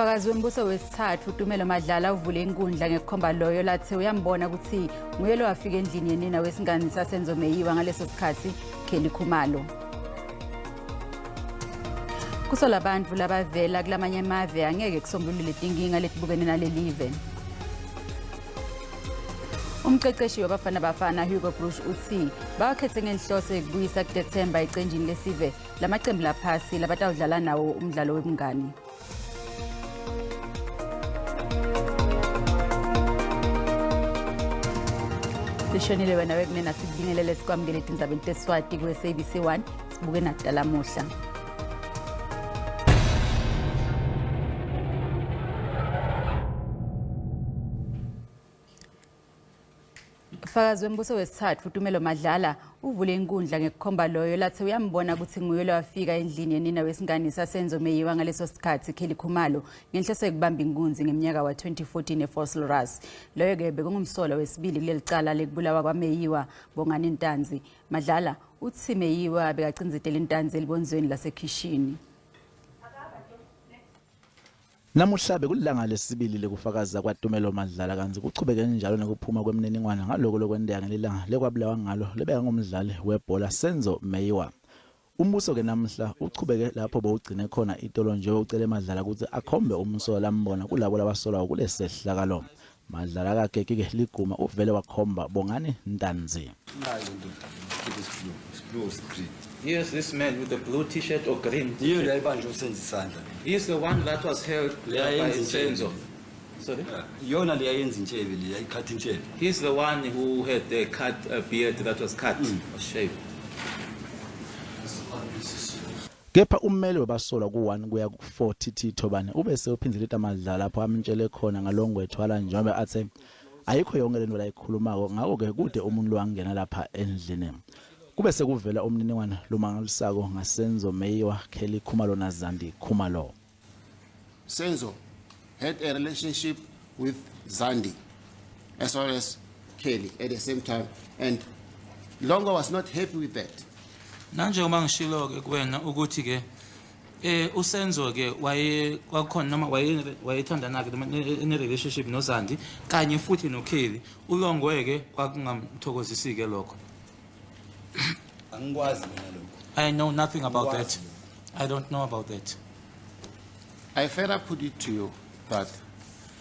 Fakazi wembuso wesithathu Tumelo Madlala uvule inkundla ngekukhomba loyo lathe uyambona ukuthi nguye lo wafika endlini yenina wesingani saSenzo Meyiwa ngaleso sikhathi Kelly Khumalo. Kusola abantu labavela kulamanye amave angeke kusombulule tinkinga letibukene nalelive. Umqeqeshi waBafana Bafana Hugo Broos uthi bawakhethe ngenhloso yokubuyisa kudethemba ecenjini lesive lamaqembu laphasi labatawudlala nawo umdlalo webungani. Lishonile wena wekunena sikubingelele sikwamukele etindzabeni teSiswati ku-SABC 1 sibuke nakudalamuhla. Fakazi wembuso wesithathu Tumelo Madlala uvule inkundla ngekukhomba loyo lathe uyambona ukuthi nguye lowafika endlini yenina wesingani saSenzo Meyiwa ngaleso sikhathi Kelly Khumalo ngenhloso yokubamba inkunzi ngeminyaka wa-2014 eVosloorus. Loyo-ke bekungumsolwa wesibili kuleli cala lekubulawa kwaMeyiwa Bongani Ntanzi. Madlala uthi Meyiwa bekacindzetela Ntanzi elibonzweni lasekhishini. Namuhla bekulilanga lesibili lekufakaza kwaTumelo Madlala kantsi kuchubeke njalo nekuphuma kwemininingwane ngaloko lokwenteka ngelilanga lekwabulawa ngalo lebekangumdlali webhola Senzo Meyiwa. Umbuso-ke namuhla uchubeke lapho bowugcine khona itolo nje ucele Madlala kutsi akhombe umsolwa lambona kulabo labasolwako kulesehlakalo. Madlala akagegi-ke liguma uvele wakhomba Bongani Ntanzi. Yes, this man with the blue t-shirt or green Yiyo t-shirt. le ayibanjwe uSenzo isandla. He's the one that was held Yeah, by yenza Senzo. Sorry? Iyona le yayenza intshebe le yayikhatha intshebe. He's the one who had the cut beard that was cut or shaved. Kepha ummeli wabasolwa ku-1 kuya ku-4 TT Thobane ube sewuphinzeleta Madlala lapho amtshele khona ngalongwe ethwala njengoba athe ayikho yonke lento layikhulumako ngakho-ke kude umuntu lowangena lapha endlini. Kube sekuvela umniningwane lomangalisako ngaSenzo Meyiwa, Kelly Khumalo naZandi Khumalo. Senzo had a relationship with Zandi as well as Kelly at the same time, and Longo was not happy with that. Nanjengoba ngishilo ke kuwena ukuthi ke uSenzo ke waye kwakhona noma waye wayethandana ke noma ene relationship noZandi kanye futhi noKelly uLongwe ke kwakungamthokozisi ke lokho. Angikwazi mina lokho. I know nothing about that. I don't know about that. I further put it to you that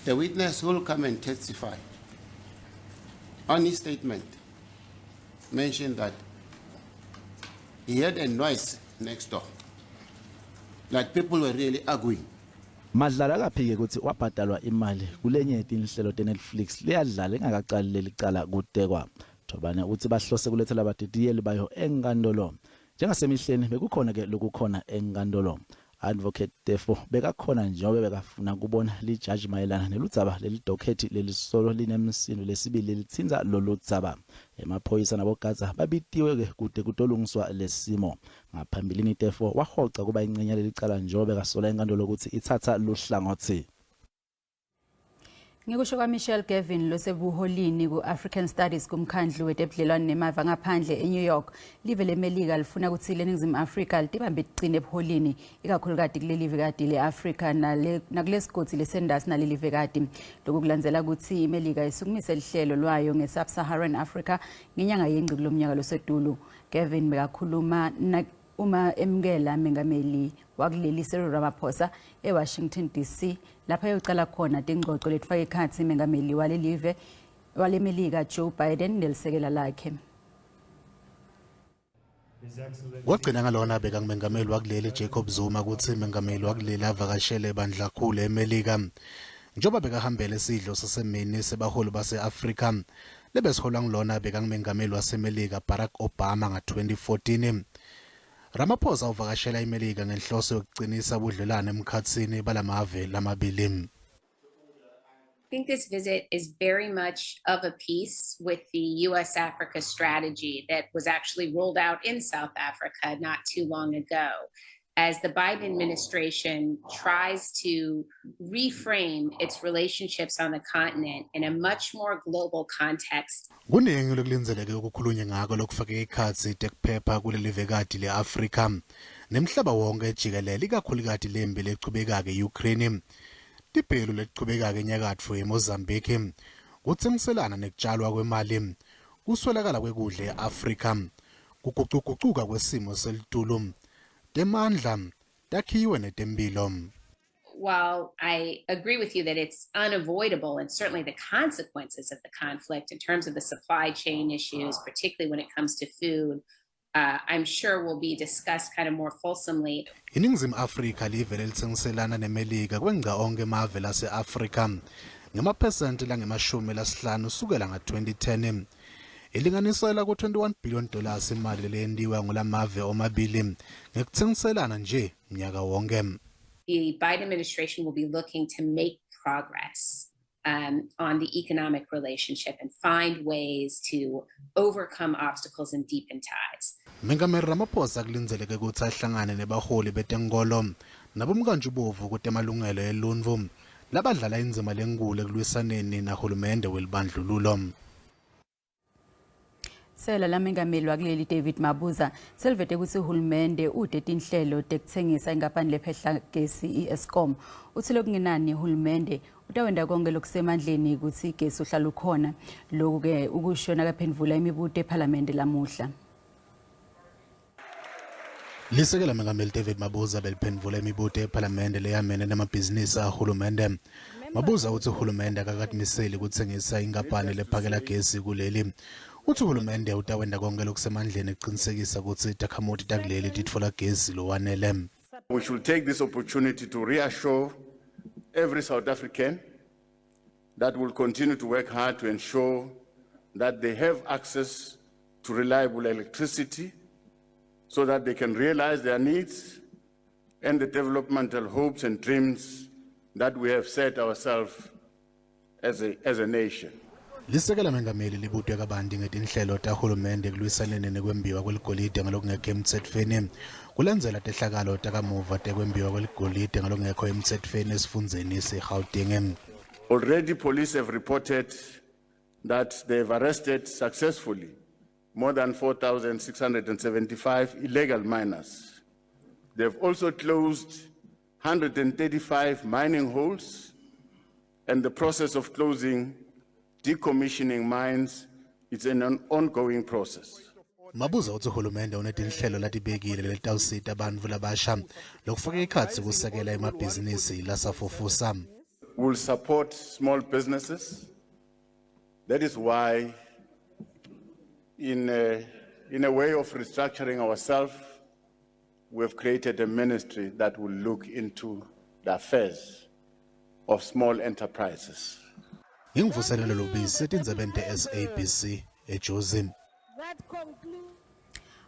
the witness will come and testify on his statement mentioned that he heard a noise next door, like people were really arguing. Madlala akaphike ukuthi wabhadalwa imali kulenye yetinhlelo teNetflix leyadlala ingakacali leli cala kutekwa. Thobane uthi bahlose kulethela abadidiyeli bayo enkantolo. Njengasemihleni bekukhona ke lokukhona enkantolo. Advocate Tefo bekakhona njengoba bekafuna kubona lijaji mayelana neludzaba lelidokhethi lelisolo linemsindo lesibili lelitsintsa loludzaba. Emaphoyisa nabogadza babitiwe ke kude kutolungiswa lesimo. Ngaphambilini Tefo wahoca kuba incenye yalelicala njengoba bekasola inkantolo kutsi itsatsa luhlangothi. Ngikusho kwaMichelle Gavin losebuholini ku-African Studies kumkhandlu wetebudlelwane nemave angaphandle eNew York, live leMelika lifuna kutsi leNingizimu Afrika litibambe ticine ebuholini, ikakhulukati kuleli vikati le-Afrika nakulesigodzi lesendasi naleli vikati. Lokhu kulandzela kutsi iMelika isukumise lihlelo lwayo nge-Sub-Saharan Africa ngenyanga yeNgci kulomnyaka losetulu. Gavin bekakhuluma uma emukela mengameli wakuleli Cyril Ramaphosa eWashington DC lapho ayocala khona tingcoco letifaka ekhatsi mengameli walelive walemelika Joe Biden nelisekela lakhe. Kwagcina ngalona bekangumengameli wakuleli Jacob Zuma kutsi mengameli wakuleli avakashele bandlakhulu eMelika njengoba bekahambele sidlo sasemini sebaholi base-Afrika lebesiholwa ngulona bekangumengameli waseMelika Barack Obama nga-2014. Ramaphosa uvakashela iMelika ngenhloso yokucinisa budlelwane emkhatsini balamave lamabili. I think this visit is very much of a piece with the US Africa strategy that was actually rolled out in South Africa not too long ago. As the Biden administration tries to reframe its relationships on the continent in a much more global context. Kuningi lokulindzeleke ukukhulunywe ngako lokufake ekhatsi tekuphepha kuleli vekati le-Afrika nemhlaba wonke jikelele ikakhulukati lempi lechubekako e-Ukraine. Tibhelu letichubekako enyakatfo yeMozambique, kutsengiselana nekutshalwa kwemali, kuswelakala kwekudla e-Afrika, kugucugucuka kwesimo selitulu, temandla, takhiwe netemphilo. While I agree with you that it's unavoidable and certainly the consequences of the conflict in terms of the supply chain issues, particularly when it comes to food, I'm sure will be discussed kind of more fulsomely. INingizimu Afrika live lelitsengiselana neMelika kwengca onkhe emave lase-Afrika ngemaphesenti langema-50 sukela nga-2010. Ilinganiselwa ku-21 billion dollars imali leyentiwa ngulamave omabili ngekutsengiselana nje mnyaka wonke. The Biden administration will be looking to make progress on the economic relationship and find ways to overcome obstacles and deepen ties. Mengameli Ramaphosa kulindzeleke kutsi ahlangane nebaholi betenkolo nabomkantshubomvu kutemalungelo eluntfu labadlala indzima lenkulu ekulwisaneni nahulumende welibandlululo. Sela lamengameli wakuleli David Mabuza selivete kutsi uhulumende ute tinhlelo tekutsengisa inkampani lephehla gesi i-Eskom. Uthi lokungenani uhulumende utawenta konke lokusemandleni kutsi igesi uhlala ukhona. Lokhu-ke ukusho nakaphendvula imibuto ephalamende lamuhla. Lisekela Mengameli David Mabuza beliphendvula imibuto ephalamende leyamene nemabhizinisi ahulumende. Mabuza utsi uhulumende akakatimiseli kutsengisa inkampani lephakela gesi kuleli. Utsi uhulumende utawenta konke lokusemandleni ekucinisekisa kutsi takhamuti takuleli titfola gesi lowanele. We should take this opportunity to reassure every South African that we'll continue to work hard to ensure that they have access to reliable electricity so that they can realize their needs and the developmental hopes and dreams that we have set ourselves as a nation. Lisekela Mengameli libutwe kabanti ngetinhlelo tahulumende ekulwisaneni nekwembiwa kweligolide ngalokungekho emtsetfweni. Kulandzela tehlakalo takamuva tekwembiwa kweligolide ngalokungekho emtsetfweni esifundzeni seGauteng. Already, police have reported that they've arrested successfully more than 4,675 illegal miners. They've also closed 135 mining holes, and the process of closing, decommissioning mines is an ongoing process. Mabuza utsi uhulumende unetinhlelo latibekile letawusita bantfu labasha lokufaka ekhatsi kusekela emabhizinisi lasafufusa. Will support small businesses. That is why, in a way of restructuring ourselves, we have created a ministry that will look into the affairs of small enterprises. NginguVuselelo Lubisi etindzabeni te-SABC eJozi.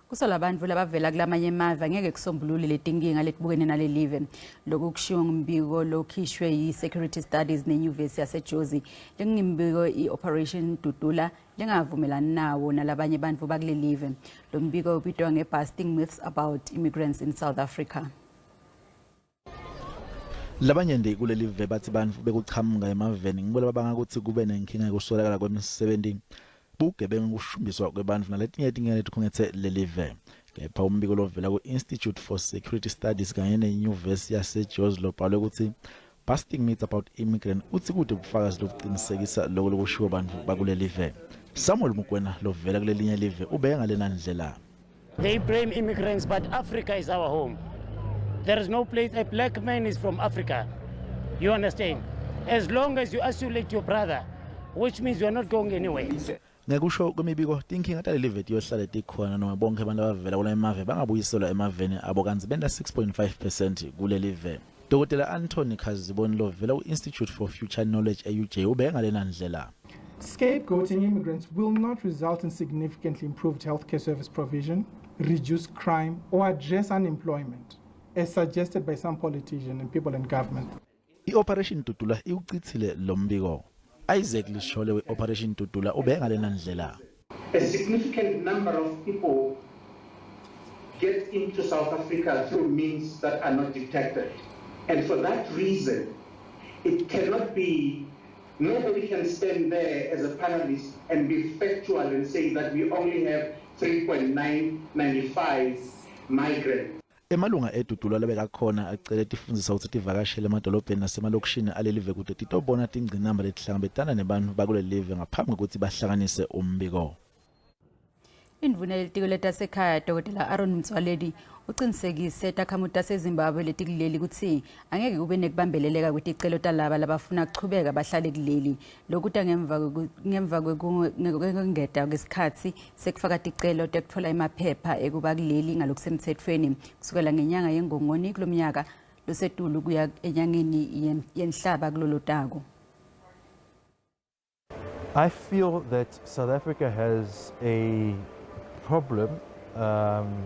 Kusola bantfu labavela kulamanye emave angeke kusombulule letinkinga letibukene nalelive. Lokhu kushiwo ngumbiko lokhishwe yi-Security Studies nenyuvesi yaseJozi. Lengimbiko i-Operation Dudula lengavumelani nawo nalabanye bantfu bakulelive. Lo mbiko ubitwa nge-Busting Myths About Immigrants in South Africa. Labanyenti kuleli live bathi bantfu bekuchamuka emaveni ngibo lababanga kutsi kube nenkinga yekuswelakala kwemisebenti, bugebengu, kushumbiswa kwebantfu naletinye tinkinga letikhungetse lelive. Kepha umbiko lovela ku-Institute for Security Studies kanye nenyuvesi yaseJozi lobhalwe kutsi Busting Myths About Immigrant utsi kute bufakazi lobucinisekisa loko lokushiwo bantfu bakulelive. Samuel Mukwena lovela kulelinye live ubeke ngalena ndlela. They blame immigrants, but Africa is our home. There is no place, a black man is from Africa. You understand? As long as you isolate your brother, which means you are not going anywhere. Ngekusho kwemibiko, tinkinga talelive tiyohlale tikhona noma bonke abantu abavela kula emave bangabuyiselwa emaveni abo, kantsi benta 6.5% kulelive. Dr Anthony Kaziboni lovela ku-Institute for Future Knowledge e-UJ ubeke ngalena ndlela. Scapegoating immigrants will not result in significantly improved healthcare service provision, reduce crime, or address unemployment, as suggested by some politicians and people in government. I-Operation Dudula iwucitsile lo mbiko. Isaac Lishole we-Operation Dudula ubeke ngalena ndlela. A significant number of people get into South Africa through means that are not detected. And for that reason, it cannot be, nobody can stand there as a panelist and be factual and say that we only have 3.995 migrants. Emalunga eDudula labekakhona acele tifundziswa kutsi tivakashele emadolobheni nasemalokishini alelive kute titobona tingcinamba letihlangabetana nebantfu bakulelive ngaphambi kwekutsi bahlanganise umbiko. Indvuna yelitiko letasekhaya Dr. Aaron Motsoaledi ucinisekise takhamuti taseZimbabwe letikuleli kutsi angeke kube nekubambeleleka kweticelo talaba labafuna kuchubeka bahlale kuleli. Lokuta ngemva kwekwengeta kwesikhatsi sekufaka ticelo tekutfola emaphepha ekuba kuleli ngalokusemtsetfweni kusukela ngenyanga yeNgongoni kulomnyaka losetulu kuya enyangeni yeNhlaba kulolotako. I feel that South Africa has a problem,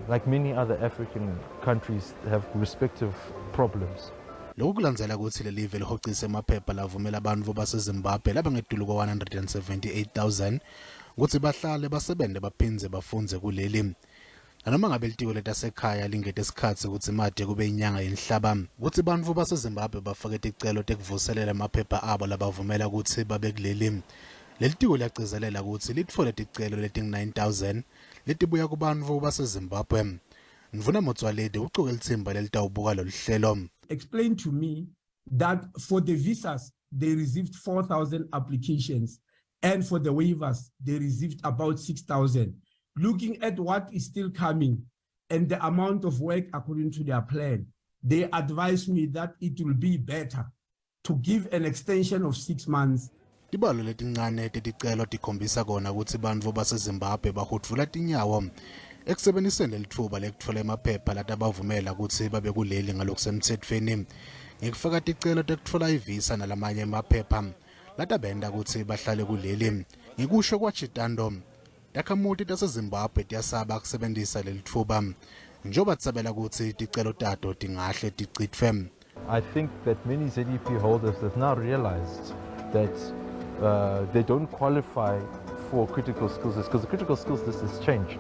like many other African countries have respective problems. Lokhu kulandzela kutsi lelive lihocise emaphepha lavumela bantfu baseZimbabwe labangetulu kwa-178,000 kutsi bahlale basebente baphindze bafundze kuleli. Nanoma ngabe litiko letasekhaya lingete sikhatsi kutsi made kube inyanga yeNhlaba kutsi bantfu baseZimbabwe bafake ticelo tekuvuselela emaphepha abo labavumela kutsi babe kuleli. Lelitiko liyagcizelela kutsi litfole ticelo letingu-9,000 letibuya kubantfu baseZimbabwe. Ndvuna Motsoaledi ucoke litsimba lelitawubuka loluhlelo. Explain to me that for the visas, they received 4,000 applications, and for the waivers, they received about 6,000. Looking at what is still coming and the amount of work according to their plan, they advised me that it will be better to give an extension of 6 months. Tibalo letincane teticelo tikhombisa kona kutsi bantfu baseZimbabwe bahudvula tinyawo ekusebentiseni lelitfuba lekutfola emaphepha latabavumela kutsi babe kuleli ngalokusemtsetfweni ngekufaka ticelo tekutfola ivisa nalamanye emaphepha latabenta kutsi bahlale kuleli. Ngekusho kwaChitando, takhamuti taseZimbabwe tiyasaba kusebentisa lelitfuba njengoba tisabela kutsi ticelo tato tingahle ticitfwe. I think that many ZEP holders have now realized that they don't qualify for critical skills list because the critical skills list has changed.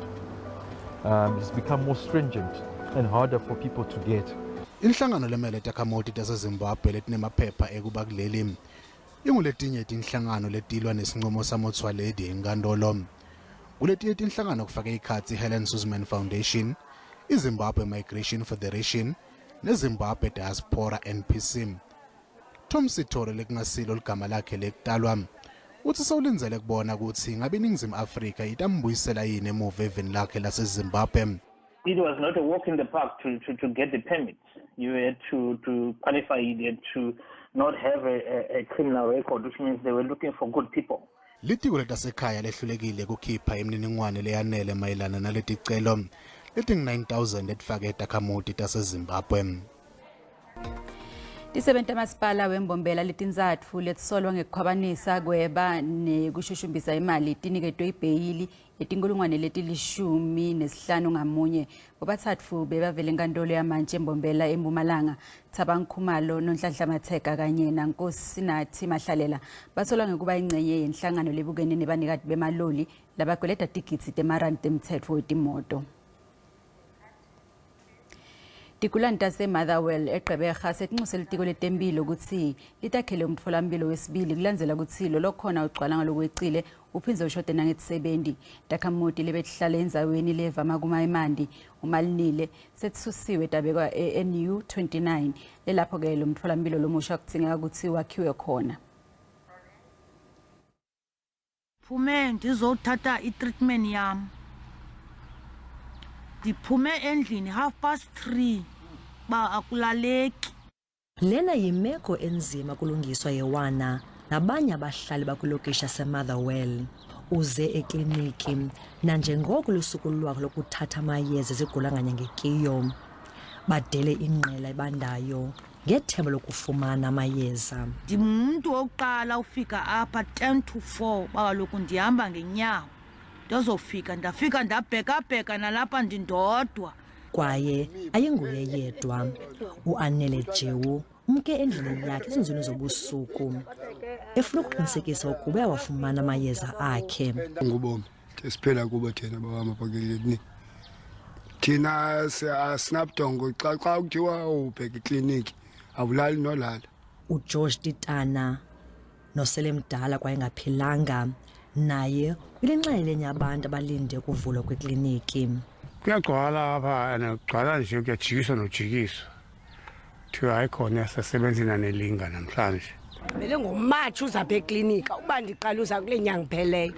It's become more stringent and harder for people to get. Inhlangano lemele takhamuti taseZimbabwe letinemaphepha ekuba kuleli inguletinye tinhlangano letilwa nesinqumo saMotsoaledi enkantolo. Kuletinye tinhlangano kufake ikhatsi Helen Suzman Foundation, iZimbabwe Migration Federation neZimbabwe Diaspora NPC. Tom Sithole lekungasilo ligama lakhe lekutalwa utsi sewulindzele kubona kutsi ngabe iNingizimu Afrika itambuyisela yini emuva eveni lakhe laseZimbabwe. It was not a walk in the park to get the permit. You had to qualify, you had to not have a criminal record, which means they were looking for good people. Litiko letasekhaya lehlulekile kukhipha imininingwane leyanele mayelana naleticelo letingu-9000 letifake takhamuti taseZimbabwe. Tisebenti masipala weMbombela letintsatfu letisolwa ngekukhwabanisa kweba nekushushumbisa imali tiniketwe ibheyili yetinkulungwane leti-15 ngamunye. Bobatsatfu bebavele enkantolo yamantji eMbombela eMpumalanga. Thabang Khumalo, Nonhlanhla Matheka kanye naNkosinathi Mahlalela basolwa ngekuba ingcenye yenhlangano lebukene nebanikati bemaloli labakweleta tigidzi temarandi temtsetfo wetimoto. Tigulane taseMotherwell eGqeberha setinxuse litiko letemphilo kutsi litakhele umtfolamphilo wesibili kulandzela kutsi lolokhona ugcwala ngalokwecile uphindze ushode nangetisebenti. Takhamuti lebetihlala endzaweni levama kuma emanti umalinile setisusiwe tabekwa e-NU 29 lelapho-ke lo mtfolamphilo lomusha kudzingeka kutsi wakhiwe khona. Phume ndizothatha i-treatment yam. Ndiphume endlini 3:30 ba akulaleki. Lena yimeko enzima kulungiswa yewana nabanye abahlali bakwilokishi yaseMotherwell. Uze ekliniki nanjengoko lusuku lwakhe lokuthatha amayeza ezigula nganyangekiyo. Badele ingqela ebandayo ngethemba lokufumana amayeza. Ndingumntu wokuqala ufika apha 3:50 uba kaloku ndihamba ngenyawo. Ndozofika ndafika ndabhekabheka nalapha ndindodwa. Kwaye ayinguye yedwa. UAnele Jewu umke endlini yakhe ezinzwini zobusuku efuna ukuqinisekisa ukuba uyawafumana amayeza akhe. Ngubomi esiphila kubo thina bawama phakilini. Thina asinabudongo xa kuthiwa ubheka ikliniki awulali nolala. uGeorge Titana nosele mdala kwaye engaphilanga naye ulinxele lenye abantu abalinde ukuvulwa kwekliniki. Kuyagcwala apha and kugcwala nje kuyajikiswa nojikiswa. Kuthiwa hayi khona sasebenza inani elinga namhlanje. Vele ngoMatshi uzapha eklinika uba ndiqala uza kule nyanga ipheleyo.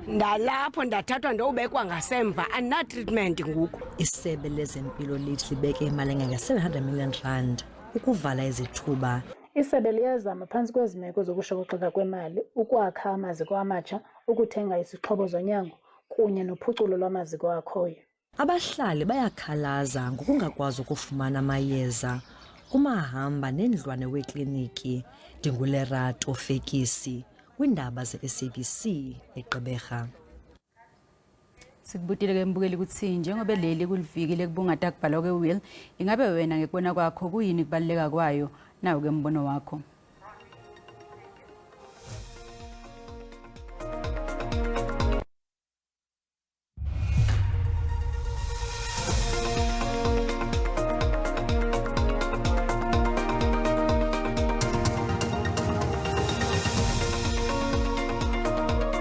Ndalapho ndathathwa ndobekwa ngasemva andinatreatment ngoku. Isebe lezempilo lithi libeke imali engange-700 million rand ukuvala izithuba. Isebe liyazama phantsi kwezi meko zokushokoxeka kwemali ukwakha amaziko amatsha, ukuthenga izixhobo zonyango kunye nophuculo lwamaziko akhoyo. Abahlali bayakhalaza ngokungakwazi ukufumana amayeza kumahamba nendlwane weekliniki. NdinguLerato Fekisi kwiindaba ze-SABC eGqeberha. Sikubutile ke mbukeli ukuthi njengoba leli kuliviki lekubungata kubhalwa kwe-will, ingabe wena ngekubona kwakho kuyini kubaluleka kwayo? Nawo ke mbono wakho.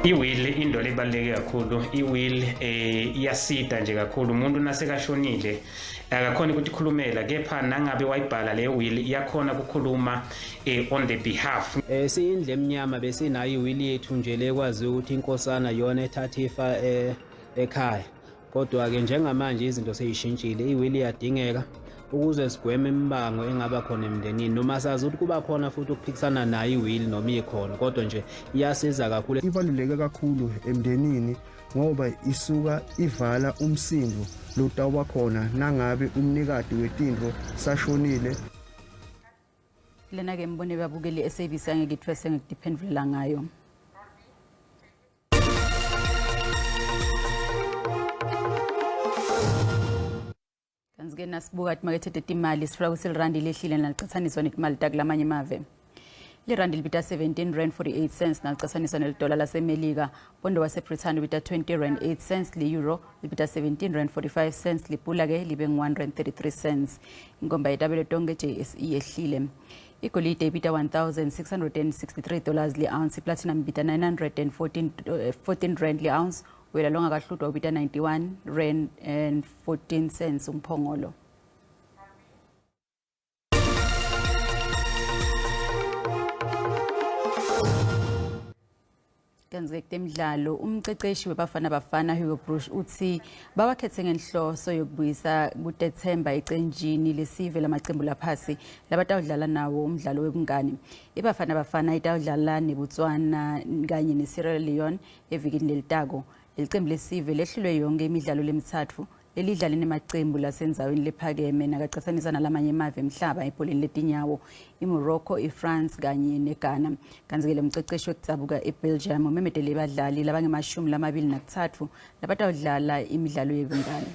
I-will into lebaluleke kakhulu. I-will iyasida nje kakhulu umuntu nasekashonile akakhona ukuthi ikhulumela, kepha nangabe wayibhala leyo will iyakhona ukukhuluma on the behalf. Siyindlu emnyama besinayo i-will yethu nje lekwazi ukuthi inkosana yona ethatha ifa ekhaya, kodwa ke njengamanje izinto seyishintshile. I-will iyadingeka ukuze sigweme imibango engaba khona emndenini, noma sazi ukuthi kuba khona futhi ukuphikisana nayo i-will noma ikhona, kodwa nje iyasiza kakhulu. Ibaluleke kakhulu emndenini ngoba isuka ivala umsindo lotawuba khona nangabe umnikati wetintfo sashonile. Lena ke mbone babukeli SABC angeke ithwese ngikudiphendulela ngayo. Kanti-ke nasibuka timakethe tetimali sifuna kutsi lirandi lehlile nalicatsaniswa netimali takulamanye emave. Lirandi libita 17 rand 48 cents nalicatsaniswa nelidola laseMelika. Pondo waseBrithani ubita 20 rand 8 cents, li-euro libita 17 rand 45 cents, lipula ke libe ngu-1 rand 33 cents. Inkomba yetabelo tonke JSE yehlile. Igolide ibita 1663 dollars li-ounce, iplatinum ibita 914 rand li-ounce, wela longakahlutwa ubita 91 rand and 14 cents umphongolo. Kanti kutemidlalo umceceshi weBafana Bafana Hugo Broos uthi bawakhethe ngenhloso yokubuyisa kutethemba ecenjini lesive lamacembu laphasi labatawudlala nawo umdlalo webungani. IBafana Bafana itawudlala neBotswana kanye neSierra Leone evikini lelitako. Lelicembu lesive lehlulwe yonke imidlalo lemithathu lelidlale nemacembu lasendzaweni lephakeme nakacatsanisa nalamanye emave emhlaba ebholeni letinyawo, iMorocco, iFrance kanye neGhana. Kanti-ke lo mceceshi wekudzabuka eBelgium umemedele badlali labangema-23 labatawudlala imidlalo yebungani.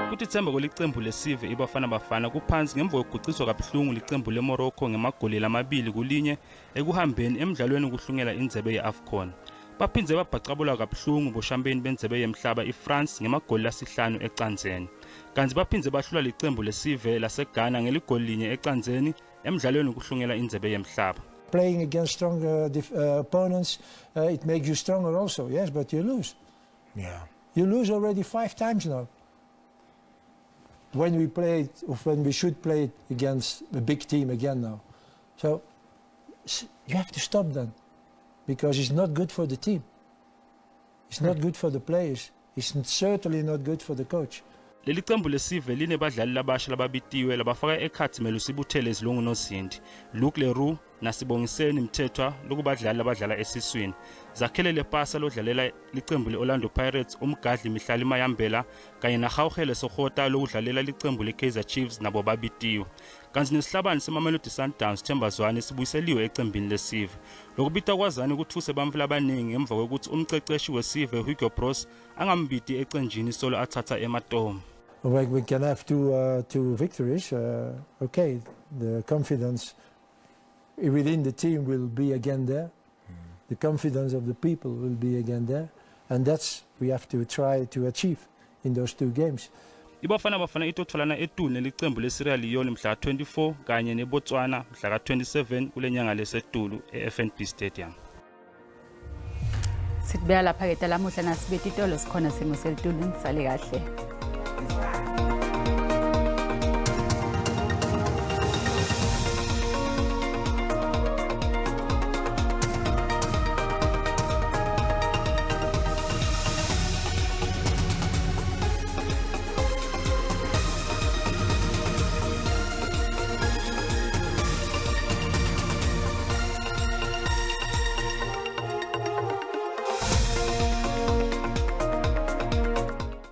Kutithemba kwelicembu lesive iBafana Bafana kuphansi ngemva kokuguciswa kabuhlungu licembu leMorocco ngemagoli 2-1 ekuhambeni emdlalweni ukuhlungela indzebe ye-AFCON. Baphindze babhacabulwa kabuhlungu boshampeni bendzebe yemhlaba iFrance ngemagoli 5-0. Kanti baphindze bahlulwa licembu lesive laseGhana ngeligoli 1-0 emdlalweni ukuhlungela indzebe yemhlaba. Playing against stronger opponents, it makes you stronger also, yes, but you lose. Yeah. You lose already 5 times now. When we played, or when we should play against a big team again now. So you have to stop then, because it's not good for the team. It's not good for the players. It's certainly not good for the coach. Leli cembu lesive linebadlali labasha lababitiwe labafaka ekhathi Melusi Buthelezi longuNozindi, Luke Leroux naSibongiseni Mthethwa lokubadlali labadlala esiswini. Zakhele Lepasa lodlalela licembu le-Orlando Pirates, umgadli Mihlali Mayambela kanye naHauhele Sokgota lokudlalela licembu le-Kaizer Chiefs nabo babitiwe. Kanti nesihlabani seMamelodi Sundowns Themba Zwane sibuyiseliwe ecembini lesive. Lokubita kwazane kuthuse bantfu labaningi ngemva kwekuthi umceceshi wesive Hugo Broos angambiti ecenjini solo athatha ematomu. When we can have two victories, okay, the confidence within the team will be again there. The confidence of the people will be again there, and that's we have to try to achieve in those 2 games. IBafana Bafana itotholana etulu nelicembu leSierra Leone mhla 24 kanye neBotswana mhla 27 kulenyanga lesetulu eFNB Stadium. Sitibeka lapha-ke talamuhla nasibetitolo sikhona simo selitulu, nisale kahle.